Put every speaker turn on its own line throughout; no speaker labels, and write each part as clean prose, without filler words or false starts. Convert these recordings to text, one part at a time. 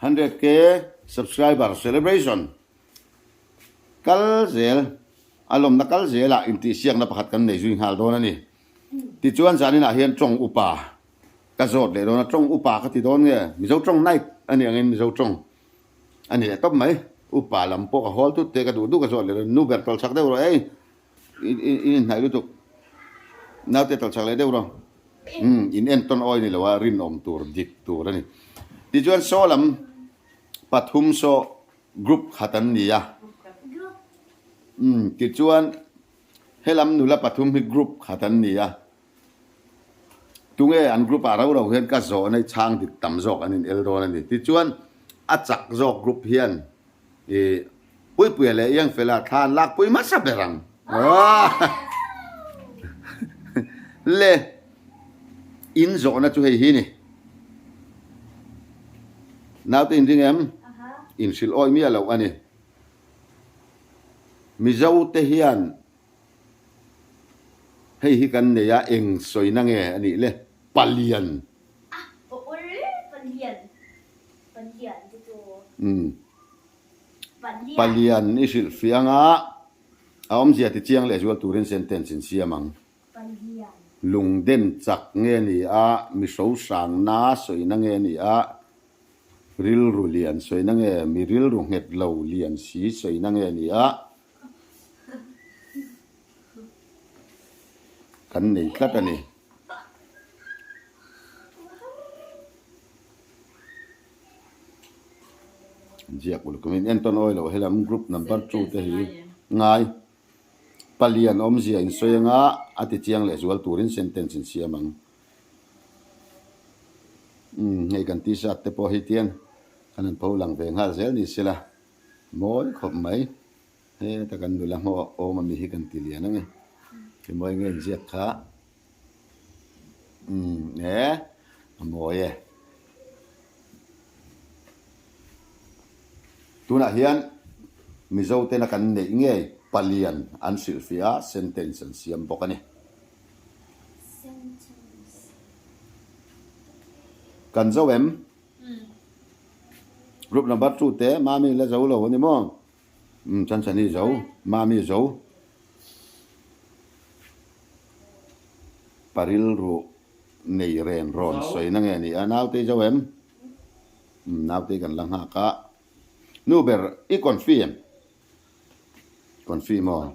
100K subscriber celebration kal zel a lawmna kal zelah intihsiakna pakhat kan nei zui nghal dawn a ni. Tichuan zaninah hian tawng upa ka zawt leh dawn a, tawng upa ka ti dawn nge Mizo tawng night a nih angin Mizo tawng a ni leh tawp mai. Upa lam pawh ka hawl tut te ka duh duh ka zawt leh dawn nu ber tawlchak deuh rawh ei i inhnaih lutuk naute tawlchak leh deuh rawh. Umm in entawn awi ni lo a rinawm tur dik tur a ni. Tichuan saw lam pathum saw group khat an ni a. Umm tichuan helam nula pathum hi group khat an ni a. Tunge an group ah rau rau hian ka zawhna hi chhang dik tam zawk an in el dawn a ni. Tichuan a chak zawk group hian I Puipuia leh Iangfela thla an lakpui hmasa ber ang. Le in zawhna chu hei hi ni. Naute in ring em? In hrilh awih miah loh a ni. Mizo te hian hei hi kan nei a, eng sawina nge a nih le? Palian. Palian i hrilh fiang a, a awmzia ti chiang leh zual turin sentence in siam ang. Lungden chak nge ni a, mi hrosangna sawina nge ni a, rilru lian sawina nge, mi rilru nghet lo lian si sawina nge ni a, kan nei tlat a ni. Ziak uluk min entawn awi loh helam group number 2 te hi ngai palian awmzia in sawi anga a ti chiang leh zual turin sentence in siam ang. Umm hei kan t-shirt te pawh hi tian kan han pho lang ve nghal zel ni sela mawi khawp mai. Heta kan nula hmaw awm ami hi kan ti lian ange. Emaw enge inziak kha. Umm e a mawi e. Tunah hian Mizo tena kan neih ngei palian an hrilhfiah a sentence an siam bawk a ni. Kan zo em? Group number 2 te Mami la zo lo a ni maw? Umm Chanchani zo, Mami zo. Pa rilru nei ren rawn sawi na nge ni a, naute zo em? Umm naute kan la nghak a. Nu ber i confi em? Confi maw?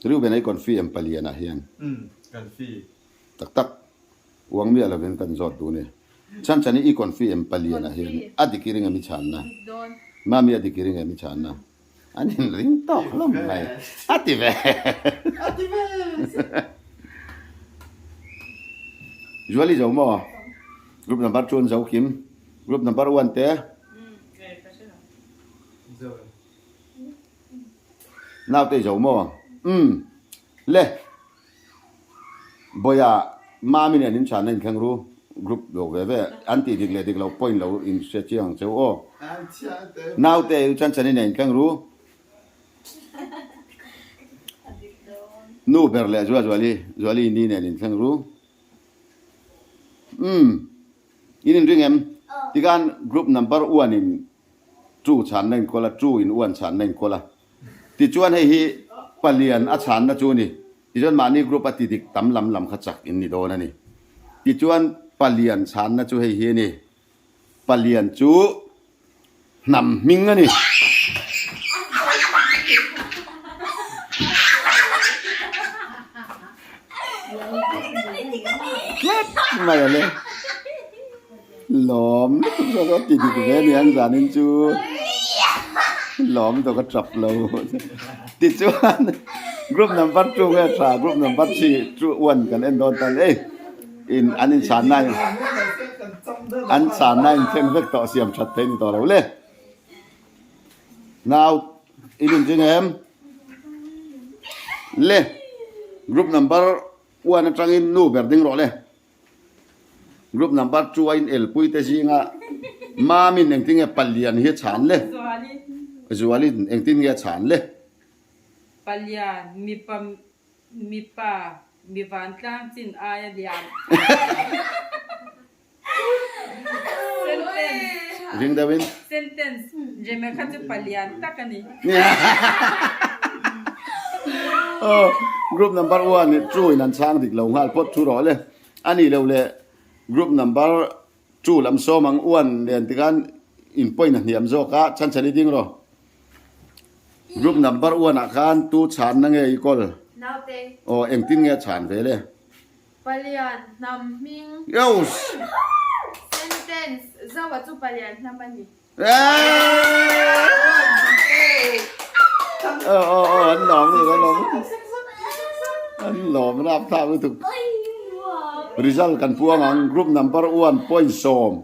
Reuben a i confi em palian ah hian?
Umm confi.
Tak tak. Uang miah lovin kan zawt duh ni. Chhan chhan hi i confi em palian ah hian a dik i ring em i chhanna? Mami a dik i ring em i chhanna? An in ring tawk hlawm mai. A ti ve.
A ti ve.
Zuali zo maw? Group number 2 an zo kim. Group number 1 te. Naute i zo maw? Umm. Le. Bawiha, Mami nen in chhanna in thleng ru, group lo ve ve, an tih dik leh dik lo point lo in hre chiang ang cheu aw. Naute u Chanchani nen in thleng ru. Nu ber leh Zua Zuali, Zuali ni nen in thleng ru. Umm, in inring em? Tikhan group number one in two chhanna in kawl a, two in one chhanna in kawl a. Tichuan hei hi palian a chhanna chu a ni. Tichuan mahni group a ti dik tam lam lam kha chak in ni dawn a ni. Tichuan palian chhanna chu hei hi a ni. Palian chu hnam hming a ni. Tlat mai a le. Lawm lutuk zawk a ti dik ve a ni ang zanin chu lawm tawh ka tap lo tichuan group number 2 nge tha group number 3 2 1 kan en dawn tan ei in an in chhan na an chhan na in thleng vek tawh siam that thei ni tawh lo le now in in ching em le group number 1 atangin nu ber ding rawh le Group number 2 a in elpui te zinga Mamin engtin nge Palian hi a chhan le? Zuali engtin nge a chhan le?
Palian, mipa mipa mi vantlang chin aia lian.
Ring deuhin.
Sentence, Jeme kha chu palian tak a ni.
Aw, group number one nih two in an chhang dik lo nghal phawt thu rawh le. A nih loh leh group number two lam sawm ang one nen tikhan in point a hniam zawk a, chhan chhan i ding rawh. Group number one ah khan tu chhanna nge i kawl?
Naute.
Aw, engtin nge a chhan ve le?
Palian hnam hming.
Yos!
Sentence, Zoa chu palian hnam a ni.
Aw aw aw an lawm lutuk an lawm an lawm rap thlak lutuk. Result kan puang ang group number 1 point 10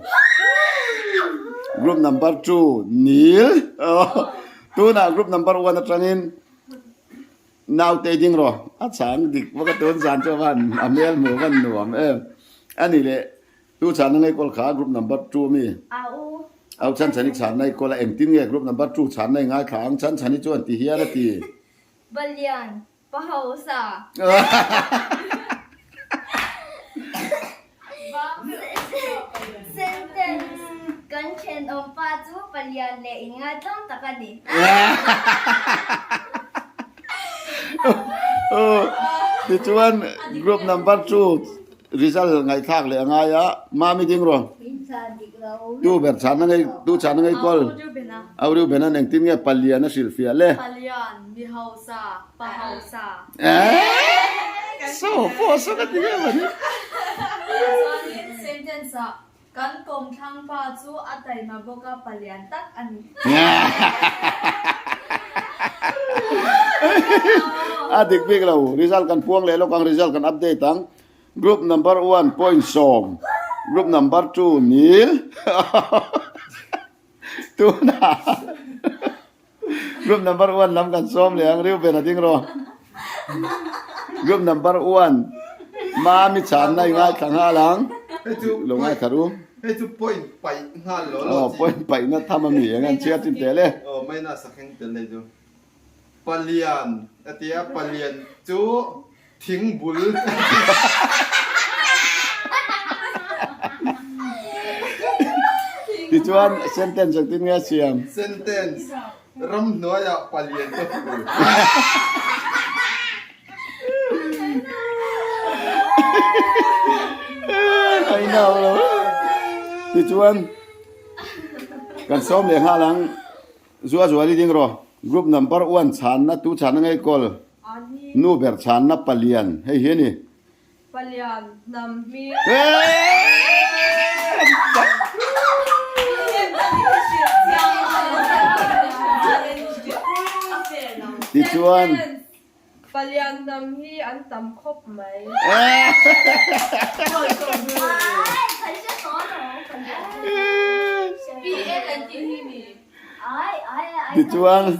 group number 2 nil tunah group number 1 atangin Naute ding rawh, a chhang dik vak a tun zan chu a van a hmel hmuh a van nuam em. A ni leh, tu chhanna ngei kawl kha group number 2 ami?
Au.
Au chhan chhan i chhanna i kawl a, engtin nge group number 2 chhanna i ngaithla ang, chhan chhan i chuan ti hian a ti.
Balian, pa hausa. Sentence, Kan thenawm pa chu palian leh inngaitlang tak a ni.
Tichuan group number 2 result ngaihthlak leh a ngai a, Mami ding rawh. Tu ber chhanna ngei, tu chhanna ngei kawl. Au Reuben-a'n engtin nge palian a hrilhfiah le?
Palian, mi hausa, pa hausa.
Saw pawh saw ka ti em a ni.
Chuanin sentence ah kan kawmthlang pa chu a taima bawk a palian tak a ni.
A dik bik lo, result kan puang leh lawk ang, result kan update ang. Group number 1 point 10, group number 2 nil. Tunah Group number 1 lam kan sawm leh ang Reuben a ding rawh. Group number 1 Mami chhanna i ngaithla nghal ang. Lo ngaithla ru.
Hei chu point paih nghal lo lo
chi. Aw point paih na tham ami eng an chhiat chin tel e.
Aw minus a thleng tel hei chu. Palian a ti a, palian chu thing bul.
Tichuan sentence engtin nge a siam?
Sentence, Ramhnuaiah palian ka hmu.
Tichuan kan sawm leh nghal ang. Zua zuali ding rawh. Group number 1 chhanna tu chhanna ngei kawl. Nu ber chhanna palian hei hi a ni.
Palian hnam hming.
Tichuan.
Palian hnam hi an tam khawp mai.
Tichuan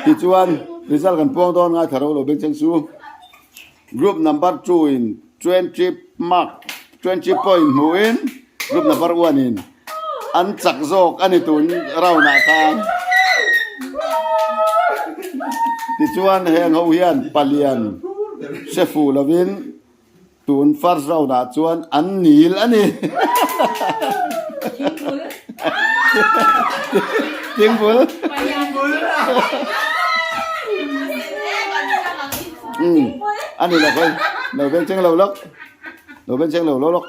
Tichuan result kan puang dawn ngai thla ro lo beng cheng chu group number 2 in 20 mark 20 point hmuhin group number 1 in an chak zawk a ni tun round ah khan tichuan heng ho hian palian hre fuh lovin Tun first round ah chuan an nil a ni. Thingbul. Umm a ni lo khawi lo veng cheng lo lawk lo veng cheng lo lo lawk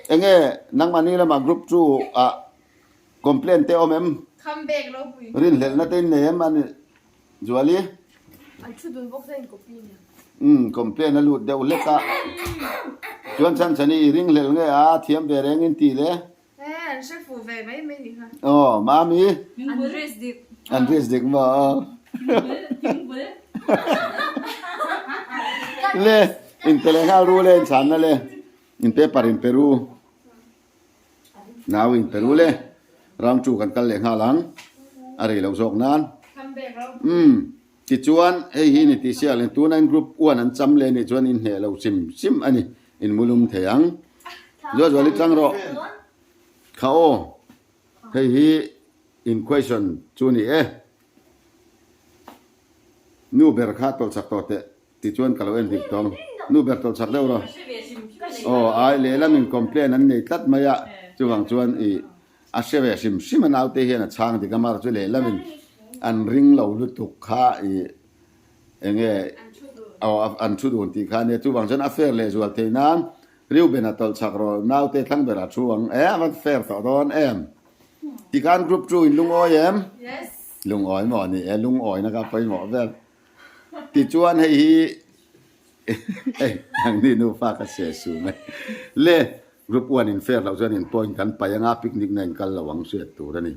enge nangmahni lamah group 2 ah complaint te awm em rinhlelhna te in nei em a ni. Zuali?
An thu dun bawk hian copy nia.
Umm complain a lut deuh hlek a. Chuan chhan chhan i i ring hlel nge a thiam ve reng in ti le.
E an hre fuh ve mai mai ni kha.
Aw Mami.
An risk dik.
An risk dik maw aw.
Thingbul.
Le in pe leh nghal ru le in chhanna le in paper in pe ru. Nau in pe ru le. Round 2 kan kal leh nghal ang. A rei lo zawk nan. Umm. Tichuan hei hi ni tih siak leh tuna in group 1 an cham leh nih chuan in hneh lo chim chim a ni. In mulum thei ang. Zuazual i tlang rawh. Kha aw. Hei hi in question chu ni e. Nu ber kha tawlhchak tawh teh. Tichuan ka lo en dik tawng. Nu ber tawlh chak deuh rawh. Aw ai lehlam in complain an nei tlat mai a, chuvang chuan i a hre ve hrim hrim a naute hian a chhang dik a mar chu lehlam in an ring lo lutuk kha i enge aw an thu dun tih kha ania chuvang chuan a fair leh zual thei nan Reuben a tawlh chak rawh naute thlang berah thu ang e a va fair tawh dawn em tikhan group chu in lungawi em lungawi maw ni e lungawina kha pawimawh vel tichuan hei hi hei nangni nufa ka se su mai le group one in fair loh chuan in point kan paih anga picnic na in kal lo ang hriat tur a ni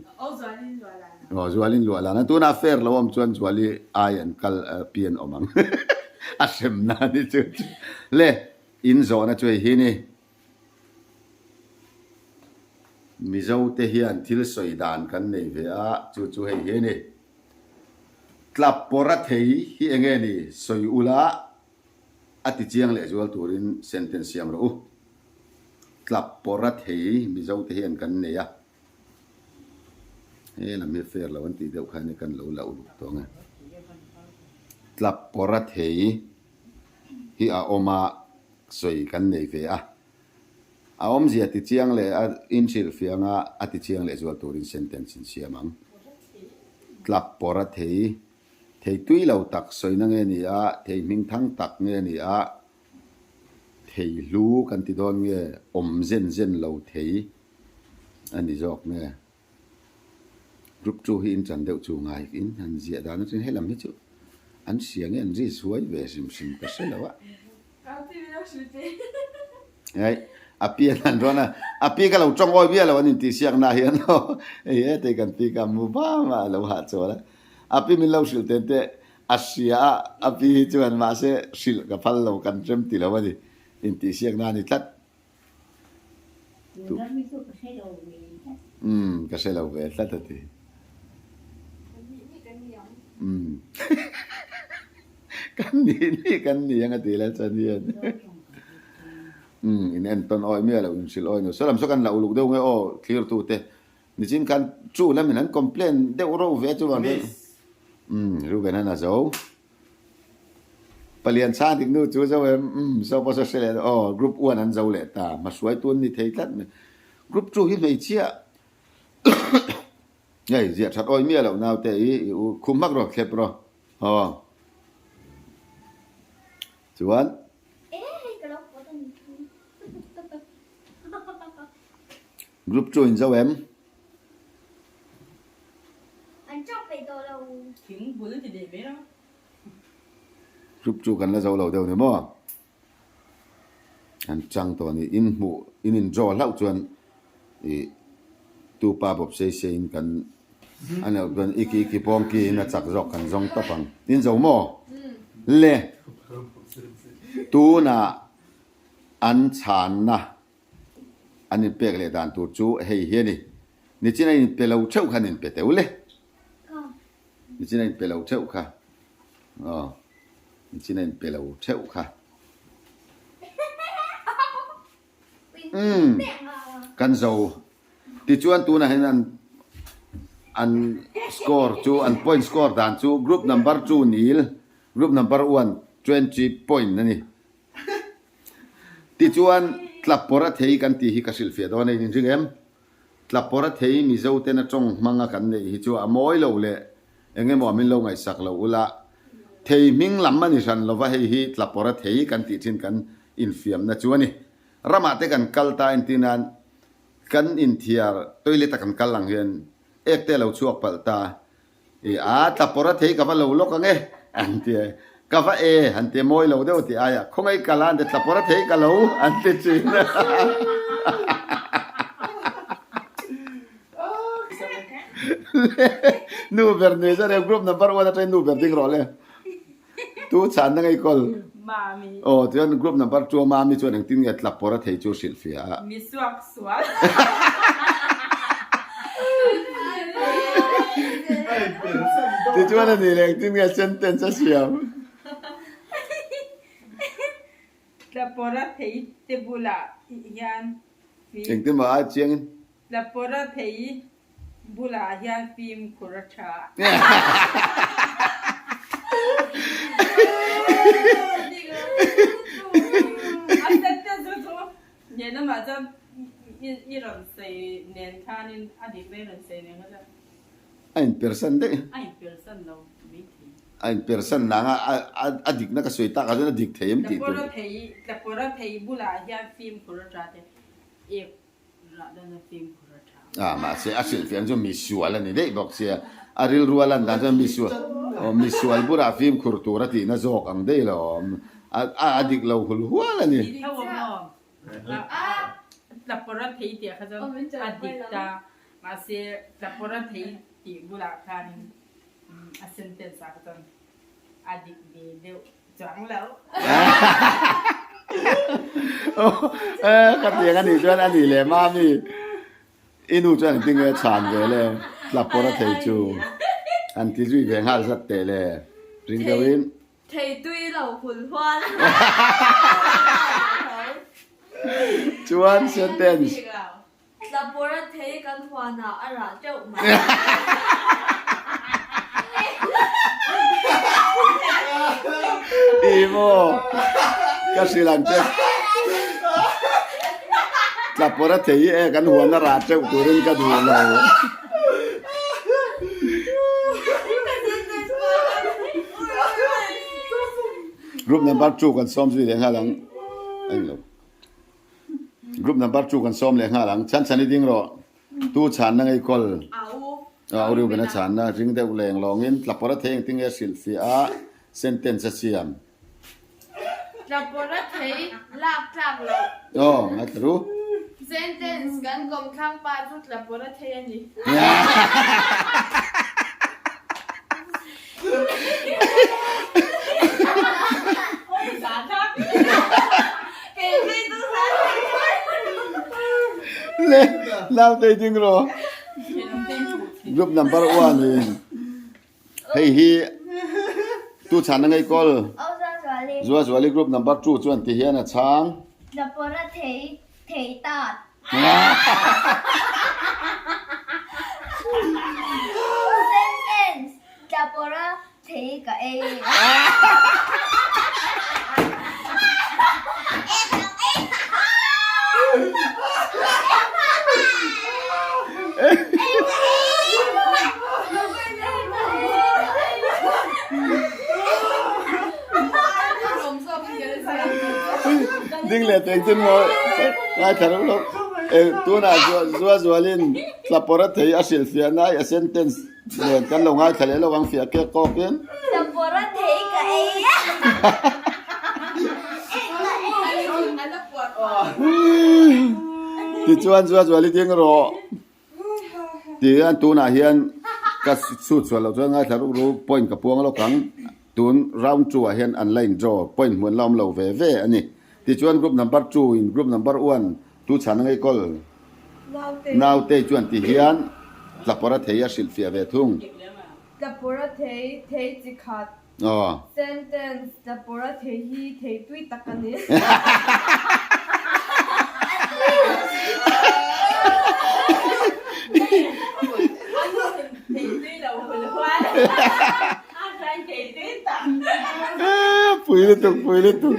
aw zualin luah lan a tunah fair lo awm chuan zuali ai an kal pian awm ang a hremna a ni chu chu le In zawhna chu hei hi ni. Mizo te hian thil sawi dan kan nei ve a, chu chu hei hi ni. Tlap pawr a thei hi enge ni sawi ula a ti chiang leh zual turin sentence siam rawh u. Tlap pawr a thei Mizo te hian kan nei a. He lam hi fair lo an tih deuh khan kan lo la uluk tawh ang e. Tlap pawr a thei. hi a awm a, sawi kan nei ve a. A awmzia ti chiang leh a inhrilhfiah anga a ti chiang leh zual turin sentence in siam ang. Tlap pawr a thei, thei tui lo tak sawina nge ni a, thei hming thang tak nge ni a, thei hlu kan ti dawn nge awm zen zen lo thei a ni zawk nge. Group chu hi in chan deuh chu ngai in han ziah dan atangin helam hi chu an hria nge an ri suai ve hrim hrim ka hre lo a. Hei a pi an han rawn a, a pi ka lo tawng awi miah lo an intihsiak na hian aw hei hetei kan pi ka mu bam a a lo hahchawl a, a pi min lo hrilh ten te a hria a, a pi hi chuan mahse hrilh ka phal lo kan rem ti lo a ni intihsiak na a ni tlat. Umm ka hre lo ve tlat a ti. Umm kan nih nih kan ni ang a ti la chuan hian. Umm in entawn awi miah lo in hrilh awi no. Saw lam saw kan la uluk deuh nge aw thlir tu te. Nichin khan chu lamin an complain deuh ro ve chu vang hian. Umm Reuben an a zo. Palian chhang dik nu chu zo em? Umm, so pawh saw hre leh aw, group one an zo leh ta, hmahruai tu an ni thei tlat mai. Group two hi hmeichhia hei ziah that awi miah loh naute i i u khum hmak rawh thlep rawh aw. Chuan Group two in zo em?
An chawk peih tawh lo.
Thing bul ti leh mai lo.
Group chu kan la zo lo deuh ni maw? An chang tawh a ni. In hmuh, in in draw hlauh chuan ih tu pa bawp sei sei in kan a neuh chuan iki iki pawng ki in a chak zawk kan zawng tawp ang. In zo maw? Le! Tunah an chhanna An inpek leh dan tur chu hei hi a ni. Nichin a inpe lo theuh kha an inpe teuh le. Nichin a inpe lo theuh kha. Aw. Nichin a inpe lo theuh kha. Umm. Kan zo. Tichuan tunah hian an an score chu an point score dan chu group number 2 nil group number 1 20 point a ni. Tichuan, tlapawr a thei kan tih hi ka hrilhfiah dawn a inring em? Tlapawr a thei Mizo tena tawng hmanga kan neih hi chu a mawi lo leh eng emaw min lo ngaihsak lo ula, thei hming lam a ni hran lova hei hi tlapawr a thei kan tih thin kan infiamna chu a ni. Ramah te kan kal ta entir nan kan inthiar toilet a kan kal ang hian ek te a lo chhuak palh ta I a tlapawr a thei ka va lo lawk ang e an ti e, ka va e han ti e mawi lo deuh tih aiah khawngaih kal a an ti tlapawr a thei ka lo an ti thin. Nu ber nui zar e group number one atangin nu ber ding rawh le. Tu chhan na ngei kawl.
Mami.
Aw chuan group number two a Mami chuan engtin nge tlapawr a thei chu hrilhfiah a.
Mi suak sual.
Tichuan a ni leh engtin nge sentence a siam.
Tlapawr a thei te bulah hian fim.
Engtin mah a chiangin.
Tlapawr a thei Bulah hian fimkhur a tha. Lehlamah chuan i rawn sawi nen khanin a dik na i rawn sawi nen kha chuan.
A inpersan daih.
A inpersan lo mai thei.
A inpersan nang a, a dikna ka sawi takah chuan a dik thei em tih tur.
Tlapawra thei, tlapawra thei bulah hian fimkhur a tha te, ek rah dana fimkhur a tha.
A, mahse a hrilhfiah chu misual a ni daih bawk sia, a rilru a lan dan chuan misual, aw misual bulah fimkhur tur a tihna zawk ang daih lo awm, a a dik lo hul hual a ni.
Tho awm maw? Tlapawra thei tih ah kha chuan a dik ta, mahse tlapawra thei tih bulah khanin a sentence ah kha chuan a dik ve deuh chuang lo.
Ka tiang a nih chuan a nih leh mami i nu chuan engtin nge chhan ve le tlapawra thei chu han ti zui ve nghal zat teh le ring deuhin.
Thei tui lo hul hual.
Chuan sentence.
Tlapawra thei kan huanah a rah teuh mai.
I maw ka hrilh ang che. Tlapawra thei hi e kan huan a rah teuh turin ka duh lo. Group number 2 kan sawm zui leh nghal ang. Englo. Group number 2 kan sawm leh nghal ang. Chan chhan i ding rawh. Tu chhan na ngei kawl. Au riu bena chhan na ring deuh leng lawngin tlapawra thei engtin nge hrilh fiah a sentence a siam.
Tlapawra thei lak tlak loh.
Aw, ngaithla ru.
Sentence, Kan kawmthlang pa chu tlapawra thei a ni.
Le, nau tei ding rawh. Group number 1 in. Hei hi tu chhan a ngei kawl. Zua Zuali group number 2 chuan ti hian a chhang.
Tlapawra thei thei tat. Sentence, Tlapawra thei ka ei.
Ding leh teng tin maw ngaithla reuh lo tunah zua zualin tlapawra thei a hrilhfiah nai a sentence nen kan lo ngaithla leh lo ang fiah kek kawkin.
Tlapawra thei ka ei a.
Tichuan zua zuali ding rawh. Tihian tunah hian ka chhut chhuah loh chuan ngaithla ruk ruk point ka puang lawk ang. Tun round 2 ah hian an la in draw point hmuh an la awm lo ve ve a ni. Tichuan group number 2 in group number 1 tu chhan a ngei kawl Nautei chuan tihian tlapawra thei a hrilhfiah ve thung.
Tlapawra thei, thei chi khat.
Aw.
Sentence, Tlapawra thei hi thei tui tak a ni.
Pui lutuk, pui lutuk.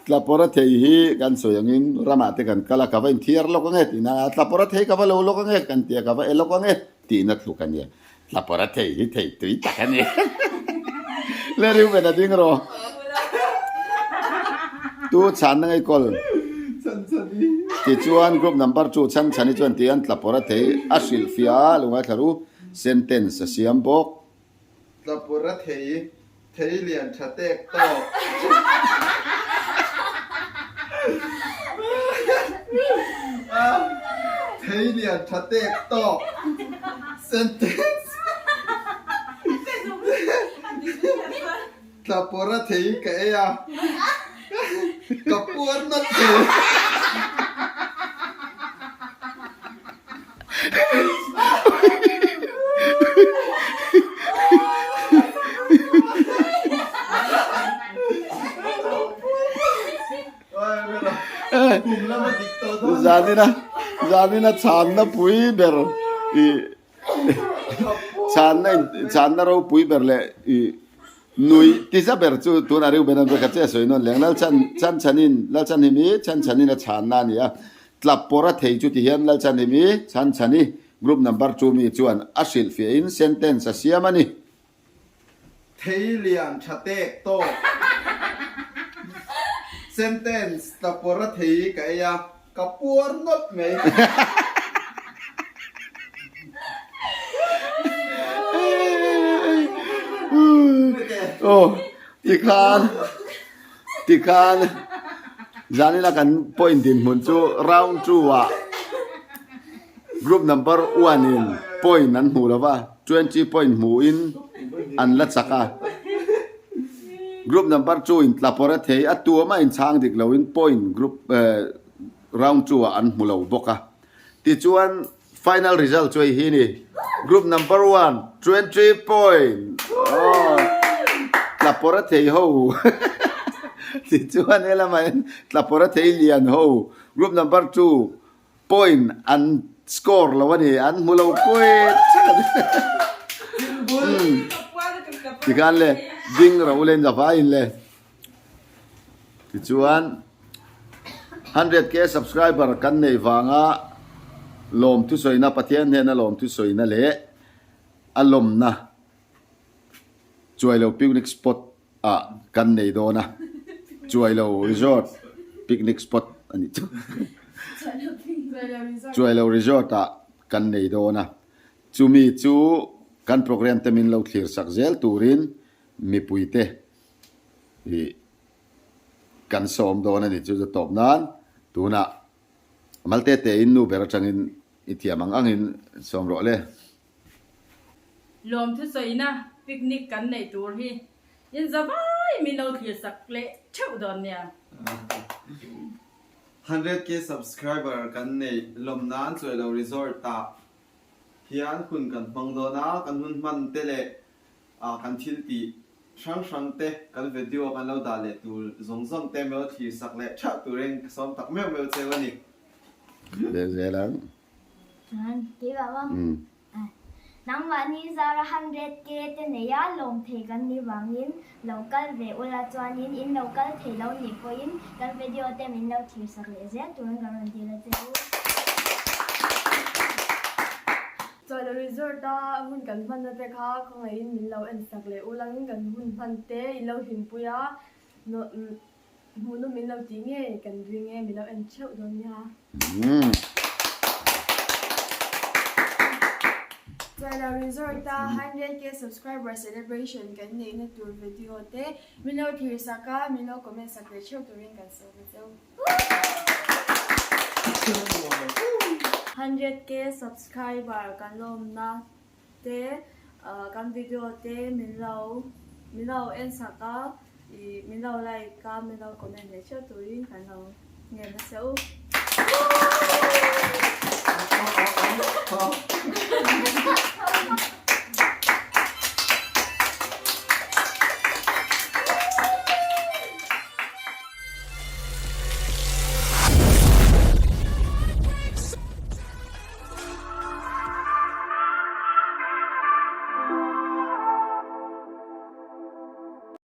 Tlapawra thei hi kan sawi angin ramah te kan kal a, ka va inthiar lawk ange tihna a, tlapawra thei ka va lo lawk ange kan ti a, ka va e lawk ange tihna tluk a nia. Tlapawra thei hi thei tui tak a ni. Le Reuben a ding rawh. Tu chhan na ngei kawl. Tichuan group number 2 chhan chhan hi chuan tihian tlapawra thei a hrilhfiah a, lo ngaithla ru, sentence a siam bawk.
Tlapawra thei, thei lian tha tek tawk. Thei lian tha tek tawk. Sentence. Tlapawra thei ka ei a, ka puar na thei.
Zanina zanina chhanna pui ber i chhanna chhanna ropui ber leh i. Nui tiza ber chu tunah Reuben an vekhat che a sawi nawn leng. Lalchan Chhanchhanin Lalchanhimi Chhanchhanin a chhanna a ni a. Tlap pawr a thei chu ti hian Lalchanhimi Chhanchhani group number chu mi chuan a hrilhfiahin sentence a siam a ni.
Thei lian tha tek tawk. Sentence, Tla pawr a thei ka ei a, ka puar nawlh mai.
Aw, tikhan, tikhan zanina kan point dinhmun chu round 2 ah Group number one in point an hmuh lo va, 20 point hmuhin an la chak a. Group number 2 in tlapawr a thei, a tuam a inchhang dik loin point group round 2 ah an hmu lo bawk a. Tichuan final result chu hei hi ni, Group number one 20 point aw tlapawr a thei ho tichuan helamah hian tlapawr a thei lian ho group number 2 Point an score lo a ni, an hmu lo kuit thleng a ni. Tikhan le ding ro le in zavai in le. Tichuan 100k subscriber kan nei vanga lawm thusawiina Pathian hnena lawm thusawiina leh a lawmna chuailo picnic spot ah kan nei dawn a, Chuailo Resort picnic spot a nih chu. Chuailo Resort ah kan nei dawn a, chumi chu kan program te min lo thlir sak zel turin mipui te ih kan sawm dawn a ni chu chu tawp nan tunah Malte te in nu ber atangin i thiam ang angin sawm rawh le.
Lawmthu sawina picnic kan neih tur hi in za vai min lo thlir sak leh theuh dawn nia.
100k subscriber kan neih lawm nan Chuailo Resort ah hian hun kan hmang dawn a, kan hun hman te leh kan thil tih hrang hrang te kan video kan lo dah leh tur zawng zawng te min lo thlir sak leh theuh turin ka sawm tak meuh meuh cheu a ni.
Leh zel ang.
Nangmahni zara 100K te neia lawm thei kan nih vangin lo kal ve ula chuanin in lo kal thei lo nih pawhin kan video te min lo thlir sak leh zel turin kan rawn dil a che u.
Chawlh resort a hun kan hmanna te kha khawngaihin min lo en sak leh ulangin kan hun hman te in lo hlimpui a Hmuhnawm min lo tih ngei kan ring e, min lo en theuh dawn nia.
Chuailo Resort a 100k subscriber celebration kan neihna tur video te min lo thlir sak a, min lo comment sak leh theuh turin kan sawm a cheu.
100k subscriber kan lawmna te kan video te min lo min lo en sak a ih min lo like a min lo comment leh theuh turin kan lo ngen nasa u.